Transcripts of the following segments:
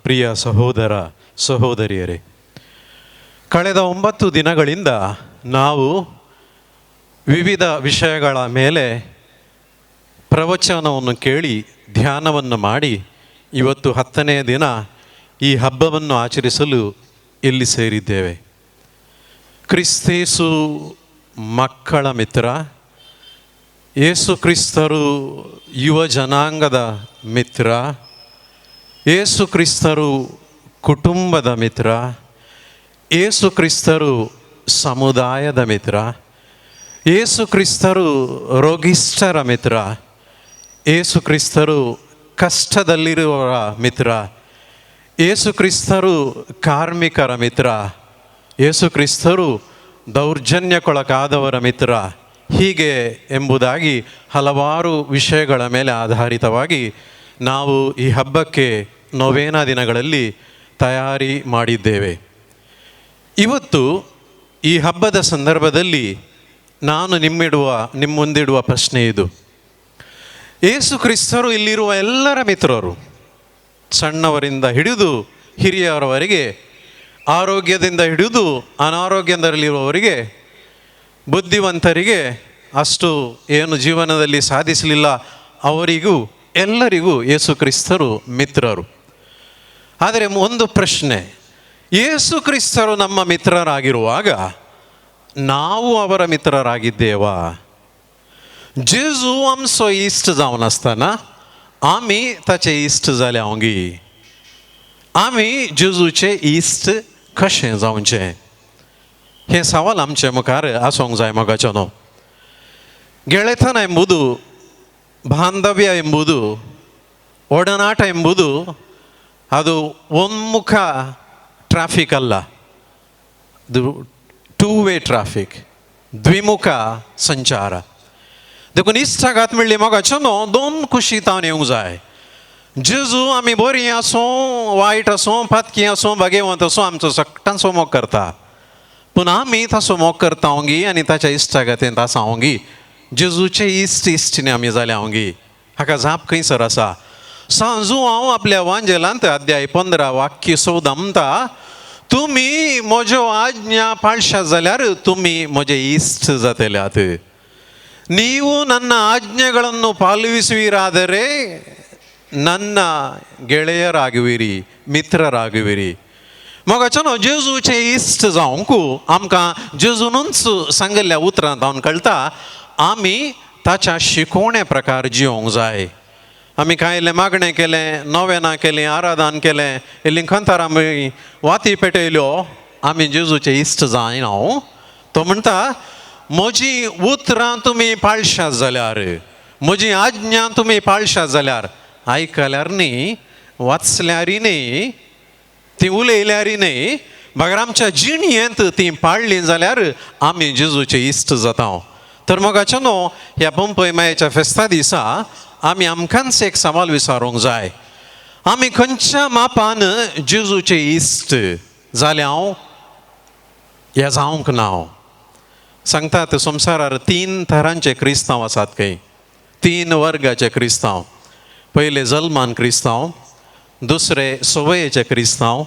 ಪ್ರಿಯ ಸಹೋದರ ಸಹೋದರಿಯರೇ, ಕಳೆದ 9 ದಿನಗಳಿಂದ ನಾವು ವಿವಿಧ ವಿಷಯಗಳ ಮೇಲೆ ಪ್ರವಚನವನ್ನು ಕೇಳಿ ಧ್ಯಾನವನ್ನು ಮಾಡಿ ಇವತ್ತು 10ನೇ ದಿನ ಈ ಹಬ್ಬವನ್ನು ಆಚರಿಸಲು ಇಲ್ಲಿ ಸೇರಿದ್ದೇವೆ. ಕ್ರಿಸ್ತೇಸು ಮಕ್ಕಳ ಮಿತ್ರ, ಯೇಸು ಕ್ರಿಸ್ತರು ಯುವ ಜನಾಂಗದ ಮಿತ್ರ, ಯೇಸು ಕ್ರಿಸ್ತರು ಕುಟುಂಬದ ಮಿತ್ರ, ಯೇಸು ಕ್ರಿಸ್ತರು ಸಮುದಾಯದ ಮಿತ್ರ, ಯೇಸು ಕ್ರಿಸ್ತರು ರೋಗಿಷ್ಠರ ಮಿತ್ರ, ಯೇಸು ಕ್ರಿಸ್ತರು ಕಷ್ಟದಲ್ಲಿರುವವರ ಮಿತ್ರ, ಯೇಸು ಕ್ರಿಸ್ತರು ಕಾರ್ಮಿಕರ ಮಿತ್ರ, ಯೇಸು ಕ್ರಿಸ್ತರು ದೌರ್ಜನ್ಯಕ್ಕೊಳಗಾದವರ ಮಿತ್ರ, ಹೀಗೆ ಎಂಬುದಾಗಿ ಹಲವಾರು ವಿಷಯಗಳ ಮೇಲೆ ಆಧಾರಿತವಾಗಿ ನಾವು ಈ ಹಬ್ಬಕ್ಕೆ ನೊವೇನಾ ದಿನಗಳಲ್ಲಿ ತಯಾರಿ ಮಾಡಿದ್ದೇವೆ. ಇವತ್ತು ಈ ಹಬ್ಬದ ಸಂದರ್ಭದಲ್ಲಿ ನಾನು ನಿಮ್ಮ ಮುಂದಿಡುವ ಪ್ರಶ್ನೆ ಇದು. ಯೇಸು ಕ್ರಿಸ್ತರು ಇಲ್ಲಿರುವ ಎಲ್ಲರ ಮಿತ್ರರು, ಸಣ್ಣವರಿಂದ ಹಿಡಿದು ಹಿರಿಯರವರೆಗೆ, ಆರೋಗ್ಯದಿಂದ ಹಿಡಿದು ಅನಾರೋಗ್ಯದಲ್ಲಿರುವವರಿಗೆ, ಬುದ್ಧಿವಂತರಿಗೆ, ಅಷ್ಟು ಏನು ಜೀವನದಲ್ಲಿ ಸಾಧಿಸಲಿಲ್ಲ ಅವರಿಗೂ, ಎಲ್ಲರಿಗೂ ಯೇಸು ಕ್ರಿಸ್ತರು ಮಿತ್ರರು. ಆದರೆ ಒಂದು ಪ್ರಶ್ನೆ, ಯೇಸು ಕ್ರಿಸ್ತರು ನಮ್ಮ ಮಿತ್ರರಾಗಿರುವಾಗ ನಾವು ಅವರ ಮಿತ್ರರಾಗಿದ್ದೇವಾ? जेजू आमचो इश्ट जावन आसतना आमी ताचे इश्ट जाले हांव? आमी जेजूचे इश्ट कशें जावचें हें सवाल आमचे मुखार आसूंक जाय. मोगाचो न्हू, ಗೆಳೆತನ ಎಂಬುದು, ಬಾಂಧವ್ಯ ಎಂಬುದು, ಒಡನಾಟ ಎಂಬುದು ಅದು ಒಮ್ಮುಖ ಟ್ರಾಫಿಕ್ ಅಲ್ಲ, ಅದು ಟೂ ವೇ ಟ್ರಾಫಿಕ್, ದ್ವಿಮುಖ ಸಂಚಾರ. देखून इश्टागात म्हणली मोगाचो न्हू, दोन कुशी तावन येवंक जाय. जेजू आमी बरीं आसूं, वायट आसूं, पातकी आसूं, भागेवंत आसूं, आमचो सगळ्यांचो मोग करता. पूण आमी ताचो मोग करता हांव आनी ताच्या इश्टागतींत आसा हांव? जेजूचे इश्ट इश्टिणी आमी जाल्या हांव? हाका जाप खंयसर आसा? सांजू हांव आपल्या वांजेलांत अध्याय 15 वाक्य 14 म्हणटा, तुमी म्हज्यो आज्ञा पाळशात जाल्यार तुमी म्हजे इश्ट जातल्यात. ನೀವು ನನ್ನ ಆಜ್ಞೆಗಳನ್ನು ಪಾಲಿಸುವಿರಾದರೆ ನನ್ನ ಗೆಳೆಯರಾಗುವಿರಿ, ಮಿತ್ರರಾಗುವಿರಿ. मोगाचो न्हू, जेजूचे इश्ट जावंकू आमकां जेजूनूच सांगिल्ल्या उतरांत जावन कळटा, आमी ताच्या शिकवणे प्रकार जिवंक जाय. आमी कांय इल्लें मागणें केलें, नोवेनां केलीं, आराधन केलें, इल्लीं खंतार आमी वाती पेटयल्यो, आमी जेजूचे इश्ट जायना. तो म्हणटा, म्हजी उतरां तुमी पाळशात जाल्यार, म्हजी आज्ञा तुमी पाळशात जाल्यार, आयकल्यार न्ही, वाचल्यार न्ही, ती उलयल्यार न्ही, मगर आमच्या जिणयेंत ती पाळ्ळीं जाल्यार आमी जेजूचे इश्ट जाता. तर मोगाचो न्हू, ह्या पंपय मायेच्या फेस्ता दिसा आमी आमकांच एक सवाल विचारूंक जाय, आमी खंयच्या मापान जेजूचे इश्ट जाले हांव या जावंक ना हांव? सांगतात, संवसारार 3 तरांचे क्रिस्तांव आसात खंय, 3 वर्गाचे क्रिस्तांव. पयले जल्मान क्रिस्तांव, दुसरे संवयेचे क्रिस्तांव,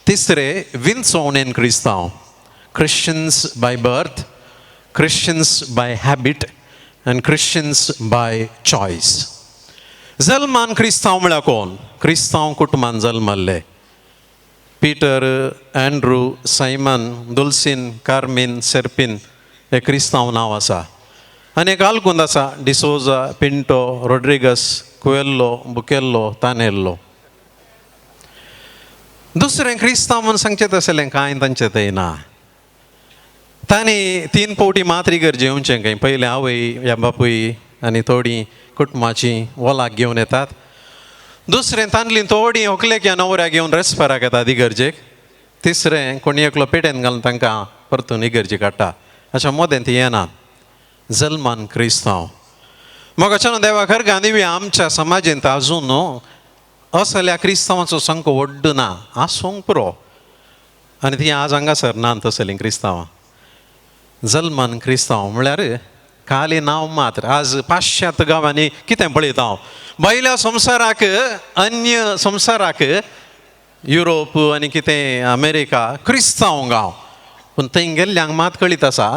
तिसरे विंचवणेन क्रिस्तांव. Christians by birth, Christians by habit and Christians by choice. जल्मान क्रिस्तांव म्हळ्यार कोण? क्रिस्तांव कुटुंबान जल्मल्ले. Peter, Andrew, Simon, Dulcine, carmine, सेर्पीन हे क्रिस्तांव नांव आसा. आनी एक आलकुंद आसा, डिसोजा, पिंटो, रोड्रिगस, कुवेल्लो, बुकेल्लो, तानेल्लो. दुसरें क्रिस्तांव म्हूण सांगचें तसलें कांय तांचें थंय ना. तांणी 3 फावटी मात्र इगर्ज येवचें खंय. पयलें आवय या बापूय आनी थोडीं कुटुंबाचीं वोलाक घेवन येतात. दुसरें, तांतलीं थोडीं व्हंकलेक या न्हवऱ्याक घेवन रेस्पेराक येतात इगर्जेक. तिसरें, कोणी एकलो पेटेन घालून तांकां परतून इगर्जेक हाडटा. अशें मदें ती येनात. जल्मान क्रिस्तांव. मोगाच्यान देवा खर दिव्या, आमच्या समाजेंत आजून असल्या क्रिस्तांवाचो सामको व्हड ना, आसूंक पुरो. आनी ती आज हांगासर ना तसलीं क्रिस्तांवां. जल्मान क्रिस्तांव म्हळ्यार खाली नांव मात्र. आज पाश्चात्य गांवांनी कितें पळयता हांव, भायल्या संवसाराक, अन्य संवसाराक युरोप आनी कितें अमेरिका क्रिस्तांव गांव, पूण थंय गेल्ल्यांक मात कळीत आसा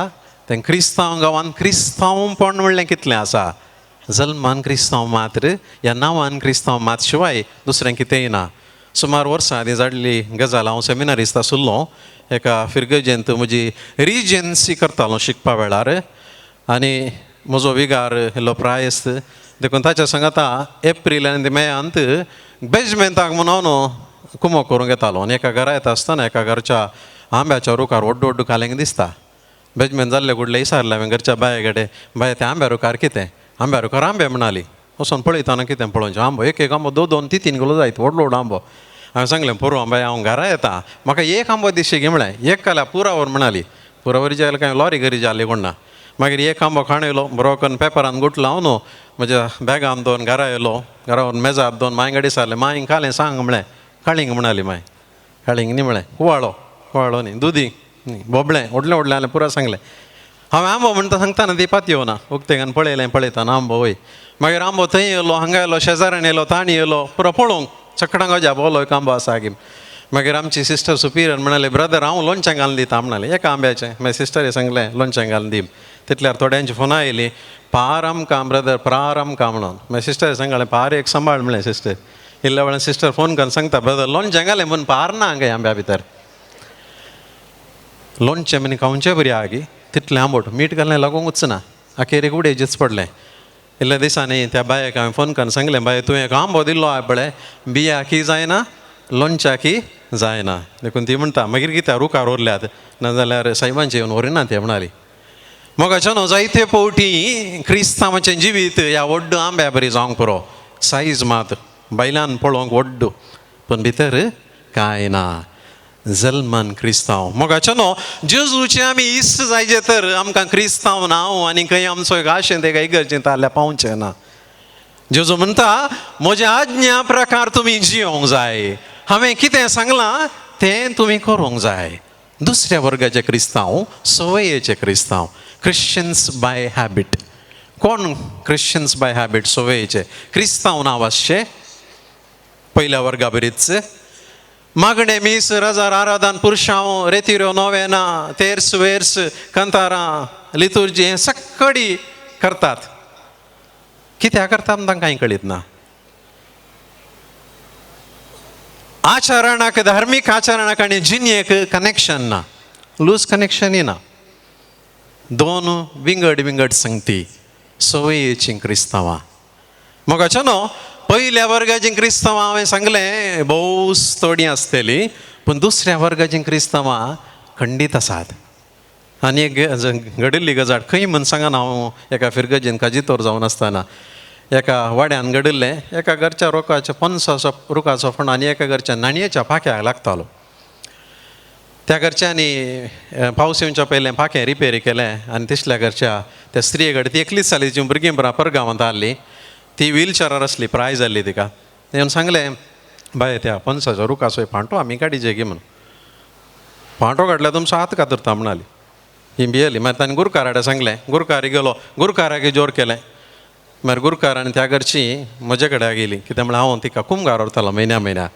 तें क्रिस्तांव गांवान क्रिस्तांवपण म्हणलें कितलें आसा. जल्मान क्रिस्तांव मात्र ह्या नांवान क्रिस्तांव मात शिवाय दुसरें कितेंय ना. सुमार वर्सां आदीं जाडली गजाल, हांव सेमिनारिस्त आशिल्लो एका फिरगजेंत, म्हजी रिजन्सी करतालो शिकपा वेळार आनी म्हजो विगार इल्लो प्रायस्त, देखून ताच्या सांगाता एप्रील आनी मेयांत बेजमेंताक म्हणून कुमो करूंक येतालो. आनी एका घरा येता आसतना एका घरच्या आंब्याच्या रुखार व्हड्ड व्हड्ड कालेंक दिसता. बेजमेंत जाल्ले कुडले विचारलें हांवें घरच्या बाये कडेन, बाये त्या आंब्या रुखार कितें? आंब्या रुखार आंबे म्हणाली. वचोन पळयतना कितें पळोवचें, आंबो एक एक आंबो 2 2 3 3 किलो जायत, व्हडलो व्हडलो आंबो. हांवें सांगलें पोरूं बाय हांव घरा येता, म्हाका एक आंबो दिशी गे म्हळें. एक काल्या पुरावर म्हणाली, पुरावर जाल्यार कांय लॉरी घरी जाली कोण ना. मागीर एक आंबो खाण येयलो, बरो करून पेपरान गुट लावन न्हू म्हज्या बॅगान दोन घरा येयलो. घरा व्हरून मेजार दोन मांय कडेन विचारलें, मांय कालें सांग म्हळें. काळींग म्हणाली मांय, काळींग न्ही म्हळें, कुवाळो, कुवाळो न्ही, दुदी न्ही, बोबळें व्हडलें व्हडलें आसलें पुरो सांगलें. हांवें आंबो म्हणटा सांगतना ती पात येवना, उक्तें पळयलें, पळयतना आंबो वय. मागीर आंबो थंय येयलो, हांगा येयलो, शेजाऱ्यान येयलो, ताणी येयलो, पुरो पळोवंक चकडांक अजाप बोलो एक आंबो आसा गी. मागीर आमची सिस्टर सुपिरियर म्हणाले, ब्रदर हांव लोणचें घालून दिता म्हणाले, एका आंब्याचें. मागीर सिस्टरी सांगलें लोणचें घालून दी. तितल्यार थोड्यांची फोनां आयलीं, पार आमकां ब्रदर, प्रार आमकां म्हणून. मागीर सिस्टर सांगलें पार एक सांबाळ म्हणलें सिस्टर. इल्ल्या वेळान सिस्टर फोन करून सांगता, ब्रदर लोणचें घालें म्हूण पार ना हांगा आंब्या भितर. लोणचें म्हण खावचें बरी आहा गी, तितलें आंबट, मीठ घालें लागूंकच ना, अखेरेक उडयचेंच पडलें. इल्ल्या दिसांनी त्या बायक हांवें फोन करून सांगलें, बाय तुवें एक आंबो दिल्लो आहा पळय, बियाकी जायना लोणच्याकी जायना. देखून ती म्हणटा मागीर कित्याक रुखार उरल्यात, नाजाल्यार सायबांचे येवन व्हरिना ते म्हणाली. मोगाचो न्हू जायते फावटी क्रिस्तांवाचें जिवीत ह्या व्हड्ड आंब्या बरी जावंक पुरो, सायज मात बायलान पळोवंक व्हड्ड, पूण भितर कांय ना. जल्मान क्रिस्तांव. मोगाचो न्हू जेजूचे आमी इश्ट जायचे तर आमकां क्रिस्तांव नांव आनी खंय आमचो एक आशेन तेका इगर्जेंत आहल्यार पावचें ना. जेजू म्हणटा म्हज्या आज्ञा प्रकार तुमी जियोंक जाय, हांवें कितें सांगलां तें तुमी करूंक जाय. दुसऱ्या वर्गाचे क्रिस्तांव संवयेचे क्रिस्तांव, क्रिश्चन्स बाय हॅबिट. कोण क्रिश्चन्स बाय हॅबिट? संवयेचे क्रिस्तांव नांव आसचें पयल्या वर्गा बरीच. मागणें मीस रजार आराधन पुरशांव रेतिरो नोवेना तेर्स वेर्स कंतारां लितुर्जी हें सक्कडी करतात. कित्याक करतात तांकां कांय कळीत ना. आचरणाक, धार्मीक आचरणाक आनी जिणेक कनेक्शन ना, लूज कनेक्शनय ना. दोन विंगड विंगड संगती संवयेचीं क्रिस्तांवां. मोगाचो न्हू पयल्या वर्गाचीं क्रिस्तांवां हांवें सांगलें भोवच थोडीं आसतलीं, पूण दुसऱ्या वर्गाचीं क्रिस्तांवां खंडीत आसात. आनी एक घडिल्ली गजाल खंय म्हूण सांगना हांव, एका फिरगजेन काजितोर जावन आसतना एका वाड्यान घडिल्लें. एका घरच्या रोखाच्या पनसाचो रुखाचो फोंड आनी एका घरच्या नाणयेच्या पाख्याक लागतालो. त्या घरच्यांनी पावस येवच्या पयलें पाखें रिपेरी केलें आनी तिसल्या घरच्या त्या स्त्रिये कडेन ती एकलीच जाली, जी भुरगीं परगांवांत आहली, ती व्हीलचेरार आसली, प्राय जाल्ली तिका. येवन सांगलें, बाय त्या पनसाचो रुखाचो फांटो आमी काडीचे गी म्हणून. फांटो काडल्यार तुमचो हात कातरता म्हणाली. ही भियेली. मागीर ताणें गुरकाराडे सांगलें, गुरकारी गेलो, गुरकाराक जोर केलें. मागीर गुरकार आनी त्या घरची म्हजे कडेन गेली, कितें म्हळ्यार हांव तिका कुमगार व्हरतालो म्हयन्या म्हयन्या.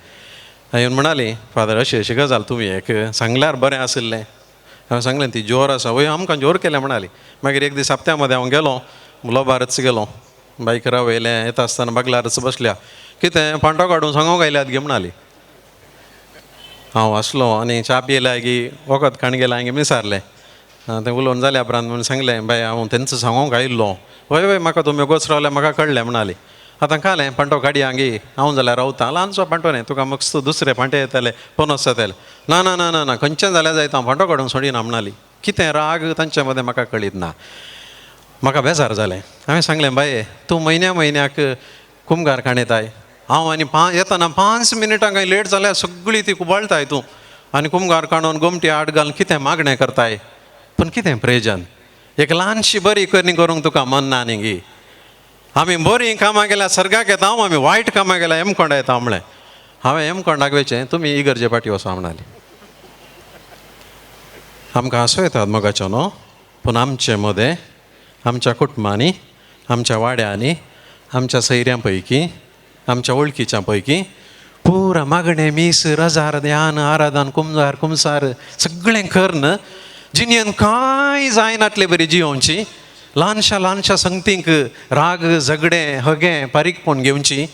येवन म्हणाली, फादर अशी अशी गजाल तुमी एक सांगल्यार बरें आशिल्लें. हांवें सांगलें ती जोर आसा, वय आमकां जोर केलें म्हणाली. मागीर एक दीस हप्त्या मदें हांव गेलो, लोबारच गेलो, बायक रावयलें, येता आसतना बगलारच बसल्या, कितें फांटो काडून सांगूंक आयल्यात गे म्हणाली. हांव आसलो आनी च्या पियेल्या गी वखद खाण गेल्या गी विचारलें. तें उलोवन जाल्या उपरांत म्हणून सांगलें, बाय हांव तेंच सांगूंक आयिल्लो. वय वय म्हाका तुमी गोच रावल्या म्हाका कळ्ळें म्हणाली. आतां कालें पांटो काडया गी, हांव जाल्यार रावता, ल्हानसो पांटो न्ही तुका मस्त दुसरे पांटे येतले पनस जातले. ना ना ना ना ना खंयचें जाल्यार जायता, हांव पांटो काडूंक सोडिना म्हणाली. कितें राग तांचे मदें म्हाका कळीत ना. म्हाका बेजार जालें. हांवें सांगलें, बाये तूं म्हयन्या म्हयन्याक कुमगार काणयताय, हांव आनी येतना 5 मिनटां कांय लेट जाल्यार सगळी ती कुबाळटाय तूं, आनी कुमगार काडून गोमटी आड घालून कितें मागणें करताय, पूण कितें प्रयोजन? एक ल्हानशी बरी करणी करूंक तुका मन ना न्ही गी. आमी बरीं कामां केल्यार सर्गाक येता, आमी वायट कामां केल्यार हेमकोंडा येता म्हणलें. हांवें हेमकोंडाक वयचें, तुमी इगर्जे फाटीं वचा म्हणाली. आमकां हांसो येतात मोगाचो न्हू, पूण आमचे मदें, आमच्या कुटुंबांनी, आमच्या वाड्यांनी, आमच्या सैऱ्यां पैकी, आमच्या वळखीच्या पैकी पुरा मागणें मीस रजार ध्यान आराधन कुमजार कुमसार सगळें करून जिणेन कांय जायनातले बरी जियोवची, ल्हानशा ल्हानशा संगतींक राग झगडें हगें बारीकपण घेवची,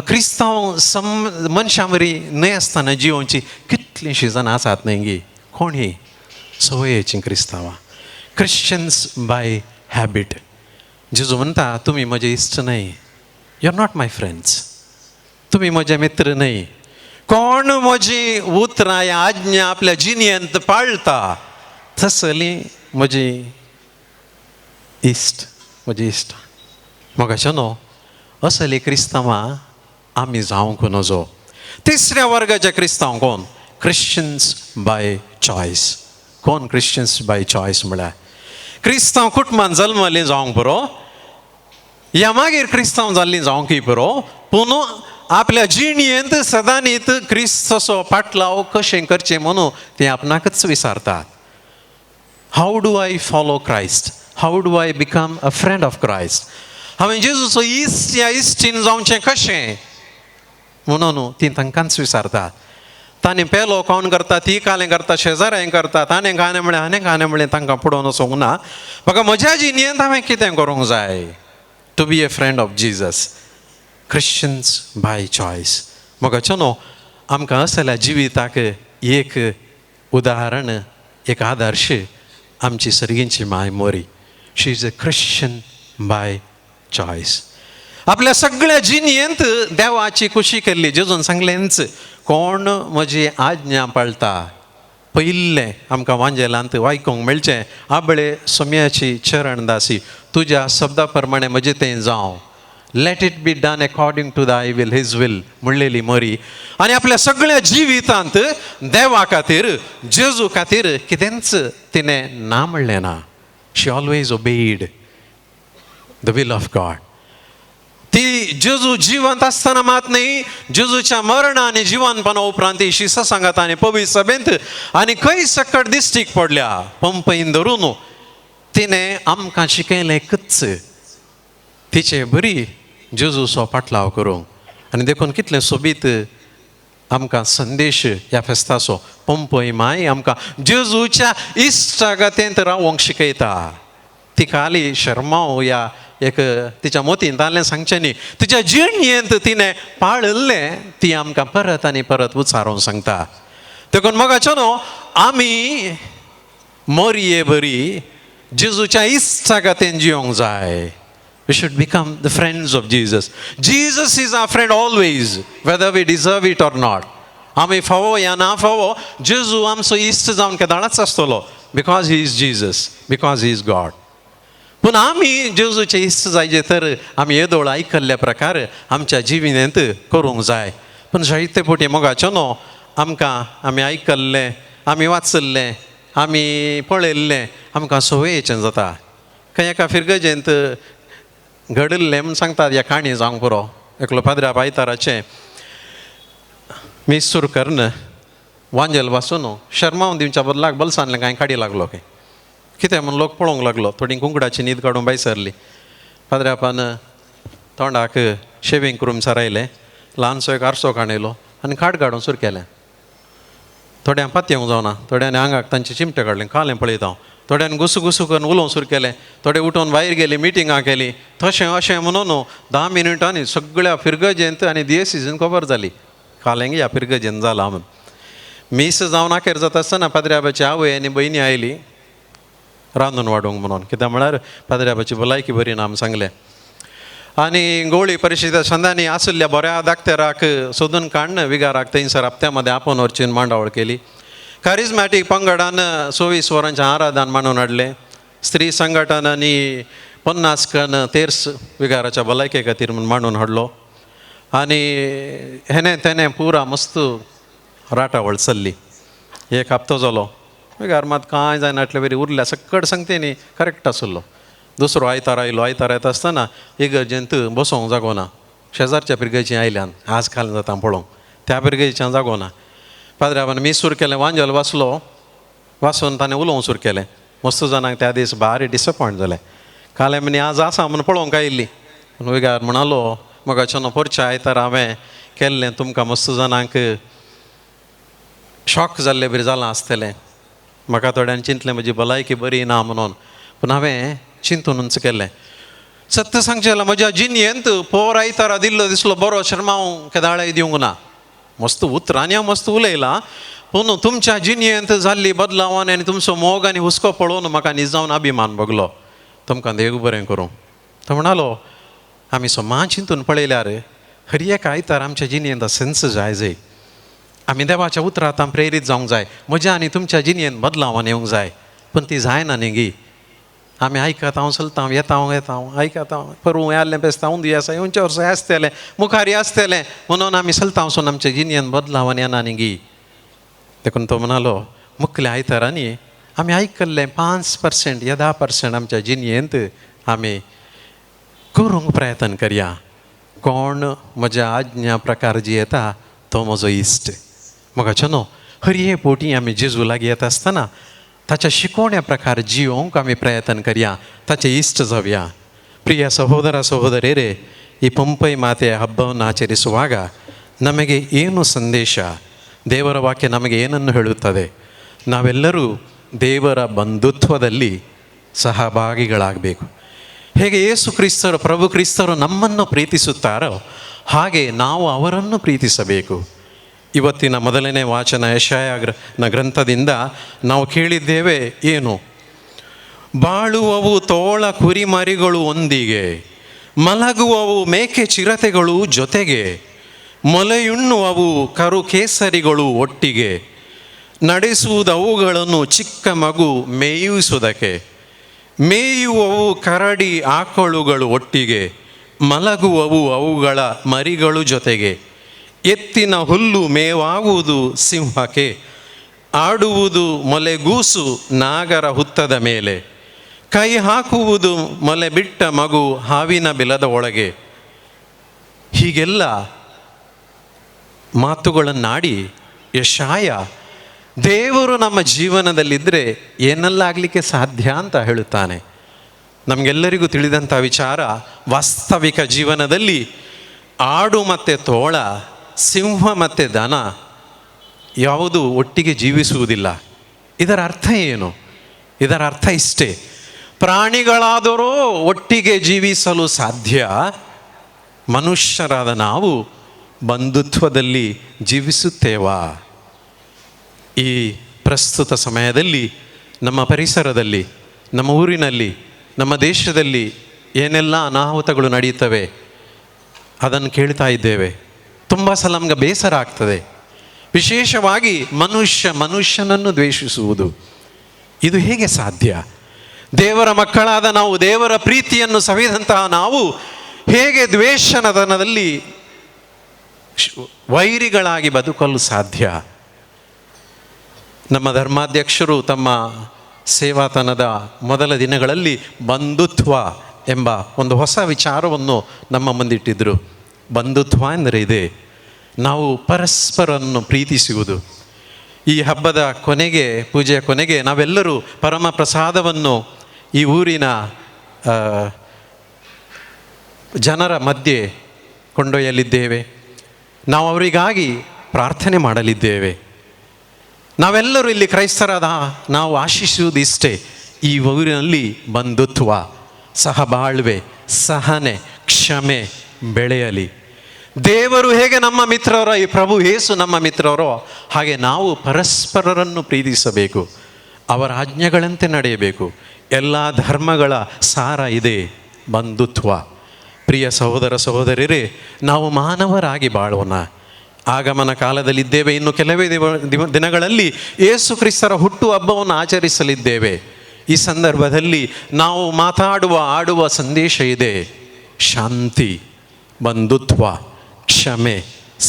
क्रिस्तांव सम मनशां बरी न्हय आसतना जियोवची कितलींशीं जाणां आसात न्हय गी. कोण ही संवयेचीं क्रिस्तांवां, क्रिश्चन्स बाय हॅबीट. जेजू म्हणटा तुमी म्हजे इश्ट न्हय, you are not my friends, तुमी म्हजे मित्र न्हय. कोण म्हजी उतरां या आज्ञा आपल्या जिणेंत पाळटा तसली म्हजी इश्ट, म्हजी इश्ट. म्हाका न्हू असली क्रिस्तांवां आमी जावंक नजो. तिसऱ्या वर्गाचे क्रिस्तांव कोण? Christians by choice. कोण क्रिश्चन्स बाय चॉयस म्हळ्यार क्रिस्तांव कुटुंबान जल्मलीं जावंक पुरो या मागीर क्रिस्तांव जाल्लीं जावंकय पुरो, पूण आपल्या जिणेंत सदांनीत क्रिस्ताचो पाटलाव कशें करचें म्हणून ते आपणाकच विचारतात. How do I follow Christ? How do I become a friend of Christ? हांवें जेजूचो इश्ट या इश्टीन जावचें कशें म्हणून ती तांकांच विचारतात. ताणें पेलो कोण करता, ती कालें करता, शेजाऱ्यां करता, ताणें गाणें म्हळें हाणें गाणें म्हळें, तांकां पडोवन वचूंक ना. म्हाका म्हज्या जिणेंत हांवें कितें करूंक जाय to be a friend of Jesus? Christians by choice. मोगाचो न्हू आमकां असल्या जिविताक एक उदाहरण, एक आदर्श आमची सर्गींची my Mori. She is a Christian by choice. आपल्या सगळ्या जिणेंत देवाची खुशी केल्ली. जेजून सांगलेंच, कोण म्हजी आज्ञा पाळटा. पयिल्लें आमकां वांजेलांत वायकूंक मेळचें, आबळे सोम्याची चरण दासी, तुज्या शब्दा प्रमाणे म्हजें तें जावं, let it be done according to thy will, his will म्हणलेली मरी. आनी आपल्या सगळ्या जिवितांत देवा खातीर, जेजू खातीर कितेंच तिणें ना म्हणलें ना. She always obeyed the will of God. ती जेजू जिवंत आसतना मात न्ही, जेजूच्या मरण आनी जिवनपणा उपरांत ती शिसा सांगात आनी पवित्र सभेंत आनी खंय सकट दिश्टीक पडल्या पंपईन धरून तिणें आमकां शिकयलें एकच, तिचे बरी जेजूचो पाटलाव करूंक. आनी देखून कितलें सोबीत आमकां संदेश ह्या फेस्ताचो. पंपय माय आमकां जेजूच्या इश्टागतेंत रावोंक शिकयता. तिका आली शर्माव या एक तिच्या मोतीन ताणें सांगचें न्ही, तिच्या जिणेंत तिणें पाळिल्लें ती आमकां परत आनी परत उच्चारून सांगता. देखून मोगाचो न्हू आमी मोरये बरी जेजूच्या इश्टागतेन जियोंक जाय. We should become the friends of Jesus. Jesus is our friend always, whether we deserve it or not. आमी फावो या ना फावो, जेजू आमचो इश्ट जावन केदाळाच आसतलो, because he is Jesus, because he is God. पूण आमी जेजूचे इश्ट जायचे तर आमी येदोळ आयकल्ल्या प्रकार आमच्या जिवितेंत करूंक जाय. पूण जायते फावटी मोगाचो न्हू आमकां आमी आयकल्लें, आमी वाचिल्लें, आमी पळयल्लें आमकां संवयेचें जाता. खंय एका फिरगजेंत घडिल्लें म्हूण सांगतात, ह्या काणी जावंक पुरो. एकलो पाद्र्या आयताराचें मीस सुरू करून वांजेल वासून शर्मावन दिवच्या बदलाक बलसानलें कांय काडी लागलो. खंय कितें म्हूण लोक पळोवंक लागलो. थोडी कुंकडाची न्हीद काडून भायर सरली. पाद्र्यापान तोंडाक शेविंग करून सारायलें, ल्हानसो एक आरसो काणयलो आनी खाट काडून सुरू केलें. थोड्यांक पातयेवंक जावना, थोड्यांनी आंगाक तांचे चिमटे काडले, कालें पळयता हांव. थोड्यांनी गुसू गुसू करून उलोवंक सुरू केलें, थोडे उठून भायर गेली, मिटिंगां केली. तशें अशें म्हणून 10 मिनटांनी सगळ्या फिरगजेंत आनी दियेसीन खबर जाली कालें ह्या फिरगजेंत जाला म्हूण. मीस जावन अखेर जाता आसतना पाद्र्याबाची आवय आनी भयणी आयली रांदून वाडूंक म्हणून, कित्याक म्हळ्यार पाद्र्याबाची भलायकी बरी ना म्हूण सांगलें. आनी गोळी परिशदा संदांनी आशिल्ल्या बऱ्या दाक्तेराक सोदून काडून विगाराक थंयसर हप्त्या मदें आपोवन व्हरची मांडावळ केली. कारिज्मॅटीक पंगडान 24 वरांचें आराधन मांडून हाडलें. स्त्री संघटनांनी 50 कन तेर्स विगाराच्या भलायके खातीर म्हूण मांडून हाडलो. आनी हेणें तेणें पुरा मस्त राटावळ चल्ली. एक हप्तो जालो, विगार मात कांय जायना आटले बरी उरल्या सकट सांगते न्ही करेक्ट आसलो. दुसरो आयतार आयलो. आयतार येता आसतना इगर्जेंत बसोंक जागो ना. शेजारच्या पिरगेची आयल्यान आज काल जाता पळोवंक, त्या पिरगेच्यान जागो ना. पाद्र्याबान मीस सुरू केलें, वांजेल वाचलो, वाचून ताणें उलोवंक सुरू केलें. मस्त जाणांक त्या दीस भारी डिसपॉयंट जालें. कालें म्हणी आज आसा म्हूण पळोवंक आयिल्ली. पूण विगार म्हणालो मोगाच्यानो, पोरच्या आयतार हांवें केल्लें तुमकां मस्त जाणांक शॉक जाल्लें बरी जालां आसतलें. म्हाका थोड्यान चिंतलें म्हजी भलायकी बरी ना म्हणून, पूण हांवें चिंतूनच केल्लें. सत्य सांगचें जाल्यार म्हज्या जिणेंत पोर आयतारा दिल्लो दिसलो बरो शर्मांव केदाळाय दिवंक ना. मस्त उतरांनी हांव मस्त उलयलां, पूण तुमच्या जिणेंत जाल्ली बदलावान आनी तुमचो मोग आनी हुस्को पळोवन म्हाका निजावन अभिमान भोगलो. तुमकां देव बरें करूं. तो म्हणालो, आमी सोमा चिंतून पळयल्यार हर एक आयतार आमच्या जिणेंत सेन्स जाय जाय. आमी देवाच्या उतरांत प्रेरीत जावंक जाय. म्हज्या आनी तुमच्या जिणेंत बदलावान येवंक जाय, पूण ती जायना न्ही गी. आमी आयकता हांव चलता येता हांव येता हांव आयकता परवूं आसलें बेसता उंदी आसा येवच्या वर्सा आसतलें मुखार आसतलें म्हणून आमी चलता वचून आमच्या जिणेंत बदलावान येना न्ही गी. देखून तो म्हणालो, मुखल्या आयतारांनी आमी आयकल्लें 5% या 10% आमच्या जिणेंत आमी करूंक प्रयत्न करया. कोण म्हज्या आज्ञा प्रकार जी येता तो म्हजो इश्ट. मोगाच्यानो, हर हे पोटी आमी जेजू लागीं येता आसतना ताच्या शिकोवण्या प्रकार जियोवंक आमी प्रयत्न करया, ताचे इश्ट जावया. ಪ್ರಿಯ ಸಹೋದರ ಸಹೋದರಿಯರೇ, ಈ ಪಂಪೈ ಮಾತೆಯ ಹಬ್ಬವನ್ನು ಆಚರಿಸುವಾಗ ನಮಗೆ ಏನು ಸಂದೇಶ, ದೇವರ ವಾಕ್ಯ ನಮಗೆ ಏನನ್ನು ಹೇಳುತ್ತದೆ? ನಾವೆಲ್ಲರೂ ದೇವರ ಬಂಧುತ್ವದಲ್ಲಿ ಸಹಭಾಗಿಗಳಾಗಬೇಕು. ಹೇಗೆ ಯೇಸು ಕ್ರಿಸ್ತರು, ಪ್ರಭು ಕ್ರಿಸ್ತರು ನಮ್ಮನ್ನು ಪ್ರೀತಿಸುತ್ತಾರೋ ಹಾಗೆ ನಾವು ಅವರನ್ನು ಪ್ರೀತಿಸಬೇಕು. ಇವತ್ತಿನ ಮೊದಲನೇ ವಾಚನ ಯೆಶಾಯ ಗ್ರಂಥದಿಂದ ನಾವು ಕೇಳಿದ್ದೇವೆ ಏನು? ಬಾಳುವವು ತೋಳ ಕುರಿಮರಿಗಳು ಒಂದಿಗೆ, ಮಲಗುವವು ಮೇಕೆ ಚಿರತೆಗಳು ಜೊತೆಗೆ, ಮೊಲೆಯುಣ್ಣುವವು ಕರು ಕೇಸರಿಗಳು ಒಟ್ಟಿಗೆ, ನಡೆಸುವುದವುಗಳನ್ನು ಚಿಕ್ಕ ಮಗು ಮೇಯಿಸುವುದಕ್ಕೆ, ಮೇಯುವವು ಕರಡಿ ಆಕಳುಗಳು ಒಟ್ಟಿಗೆ, ಮಲಗುವವು ಅವುಗಳ ಮರಿಗಳು ಜೊತೆಗೆ, ಎತ್ತಿನ ಹುಲ್ಲು ಮೇವಾಗುವುದು ಸಿಂಹಕ್ಕೆ, ಆಡುವುದು ಮೊಲೆಗೂಸು ನಾಗರ ಹುತ್ತದ ಮೇಲೆ, ಕೈ ಹಾಕುವುದು ಮೊಲೆ ಬಿಟ್ಟ ಮಗು ಹಾವಿನ ಬಿಲದ ಒಳಗೆ. ಹೀಗೆಲ್ಲ ಮಾತುಗಳನ್ನಾಡಿ ಯೆಶಾಯ ದೇವರು ನಮ್ಮ ಜೀವನದಲ್ಲಿದ್ದರೆ ಏನೆಲ್ಲ ಆಗಲಿಕ್ಕೆ ಸಾಧ್ಯ ಅಂತ ಹೇಳುತ್ತಾನೆ. ನಮಗೆಲ್ಲರಿಗೂ ತಿಳಿದಂಥ ವಿಚಾರ, ವಾಸ್ತವಿಕ ಜೀವನದಲ್ಲಿ ಆಡು ಮತ್ತು ತೋಳ, ಸಿಂಹ ಮತ್ತು ದನ ಯಾವುದು ಒಟ್ಟಿಗೆ ಜೀವಿಸುವುದಿಲ್ಲ. ಇದರ ಅರ್ಥ ಏನು? ಇದರ ಅರ್ಥ ಇಷ್ಟೇ, ಪ್ರಾಣಿಗಳಾದರೂ ಒಟ್ಟಿಗೆ ಜೀವಿಸಲು ಸಾಧ್ಯ, ಮನುಷ್ಯರಾದ ನಾವು ಬಂಧುತ್ವದಲ್ಲಿ ಜೀವಿಸುತ್ತೇವಾ? ಈ ಪ್ರಸ್ತುತ ಸಮಯದಲ್ಲಿ ನಮ್ಮ ಪರಿಸರದಲ್ಲಿ, ನಮ್ಮ ಊರಿನಲ್ಲಿ, ನಮ್ಮ ದೇಶದಲ್ಲಿ ಏನೆಲ್ಲ ಅನಾಹುತಗಳು ನಡೆಯುತ್ತವೆ ಅದನ್ನು ಕೇಳ್ತಾ ಇದ್ದೇವೆ. ತುಂಬ ಸಲ ನಮಗೆ ಬೇಸರ ಆಗ್ತದೆ. ವಿಶೇಷವಾಗಿ ಮನುಷ್ಯ ಮನುಷ್ಯನನ್ನು ದ್ವೇಷಿಸುವುದು ಇದು ಹೇಗೆ ಸಾಧ್ಯ? ದೇವರ ಮಕ್ಕಳಾದ ನಾವು, ದೇವರ ಪ್ರೀತಿಯನ್ನು ಸವಿದಂತಹ ನಾವು ಹೇಗೆ ದ್ವೇಷನದನದಲ್ಲಿ ವೈರಿಗಳಾಗಿ ಬದುಕಲು ಸಾಧ್ಯ? ನಮ್ಮ ಧರ್ಮಾಧ್ಯಕ್ಷರು ತಮ್ಮ ಸೇವಾತನದ ಮೊದಲ ದಿನಗಳಲ್ಲಿ ಬಂಧುತ್ವ ಎಂಬ ಒಂದು ಹೊಸ ವಿಚಾರವನ್ನು ನಮ್ಮ ಮುಂದಿಟ್ಟಿದ್ದರು. ಬಂಧುತ್ವ ಎಂದರೆ ಇದೆ, ನಾವು ಪರಸ್ಪರನ್ನು ಪ್ರೀತಿಸುವುದು. ಈ ಹಬ್ಬದ ಕೊನೆಗೆ, ಪೂಜೆಯ ಕೊನೆಗೆ ನಾವೆಲ್ಲರೂ ಪರಮ ಪ್ರಸಾದವನ್ನು ಈ ಊರಿನ ಜನರ ಮಧ್ಯೆ ಕೊಂಡೊಯ್ಯಲಿದ್ದೇವೆ. ನಾವು ಅವರಿಗಾಗಿ ಪ್ರಾರ್ಥನೆ ಮಾಡಲಿದ್ದೇವೆ. ನಾವೆಲ್ಲರೂ ಇಲ್ಲಿ ಕ್ರೈಸ್ತರಾದ ನಾವು ಆಶಿಸುವುದು ಇಷ್ಟೇ, ಈ ಊರಿನಲ್ಲಿ ಬಂಧುತ್ವ, ಸಹಬಾಳ್ವೆ, ಸಹನೆ, ಕ್ಷಮೆ ಬೆಳೆಯಲಿ. ದೇವರು ಹೇಗೆ ನಮ್ಮ ಮಿತ್ರರೋ, ಈ ಪ್ರಭು ಯೇಸು ನಮ್ಮ ಮಿತ್ರರೋ, ಹಾಗೆ ನಾವು ಪರಸ್ಪರರನ್ನು ಪ್ರೀತಿಸಬೇಕು, ಅವರ ಆಜ್ಞೆಗಳಂತೆ ನಡೆಯಬೇಕು. ಎಲ್ಲ ಧರ್ಮಗಳ ಸಾರ ಇದೆ ಬಂಧುತ್ವ. ಪ್ರಿಯ ಸಹೋದರ ಸಹೋದರಿಯರೇ, ನಾವು ಮಾನವರಾಗಿ ಬಾಳೋಣ. ಆಗಮನ ಕಾಲದಲ್ಲಿದ್ದೇವೆ. ಇನ್ನು ಕೆಲವೇ ದಿನಗಳಲ್ಲಿ ಯೇಸು ಕ್ರಿಸ್ತರ ಹುಟ್ಟು ಹಬ್ಬವನ್ನು ಆಚರಿಸಲಿದ್ದೇವೆ. ಈ ಸಂದರ್ಭದಲ್ಲಿ ನಾವು ಮಾತಾಡುವ, ಆಡುವ ಸಂದೇಶ ಇದೆ: ಶಾಂತಿ, ಬಂಧುತ್ವ, ಕ್ಷಮೆ,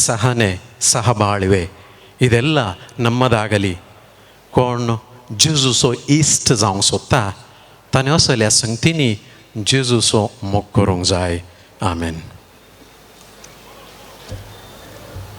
ಸಹನೆ, ಸಹಬಾಳ್ವೆ, ಇದೆಲ್ಲ ನಮ್ಮದಾಗಲಿ. कोण जेजूचो इश्ट जावंक सोदता ताणें असल्या संगतींनी जेजूचो मोग करूंक जाय. आमेन.